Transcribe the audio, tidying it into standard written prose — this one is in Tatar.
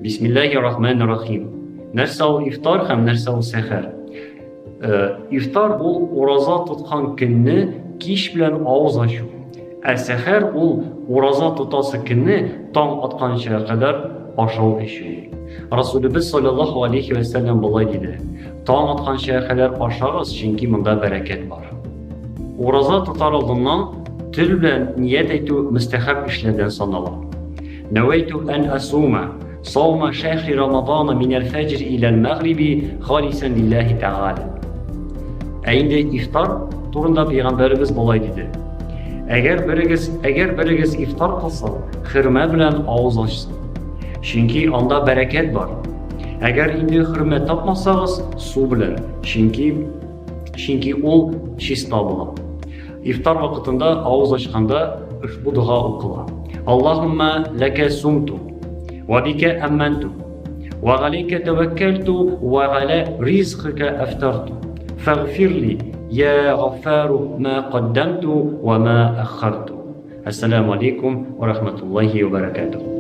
Бисмиллаһи рахмани рахим. Нәрсә ул ифтар һәм нәрсә ул сәхәр? Ифтар ул ураза тоткан көнне кич белән авыз ачу. Ә сәхәр ул ураза тотасы көнне таң атканча кадәр ашау эчү. Расулебез саллаллаһу алейхи вә сәлләм болай диде: Таң атканча кадәр ашагыз, чөнки монда бәрәкәт бар. Ураза тотар алдыннан тел белән ният әйтү мөстәхәб эшләрдән санала. Нәвәйтү ән асума саума шәһри рамадана минәл фәҗр иләл мәгъриби халисан лиллаһи тәгалә. Ә инде ифтар турында пәйгамбәребез болай диде. Әгәр берегез, әгәр берегез ифтар кылса, хөрмә белән авыз ачсын. Чөнки анда бәрәкәт бар. Әгәр инде хөрмә тапмасагыз, су белән, чөнки чөнки ул чиста була. Ифтар вакытында авыз ачканда ошбу дога укыла. Аллаһумма ләкә сумту, ва бикә амманту, ва галейкә тәвәккәлту, ва галя ризкыка афтарту. Фагфирли, я гаффару ма каддамту ва ма аххарту. Ассаламу алейкум ва рахматуллахи ва баракатух.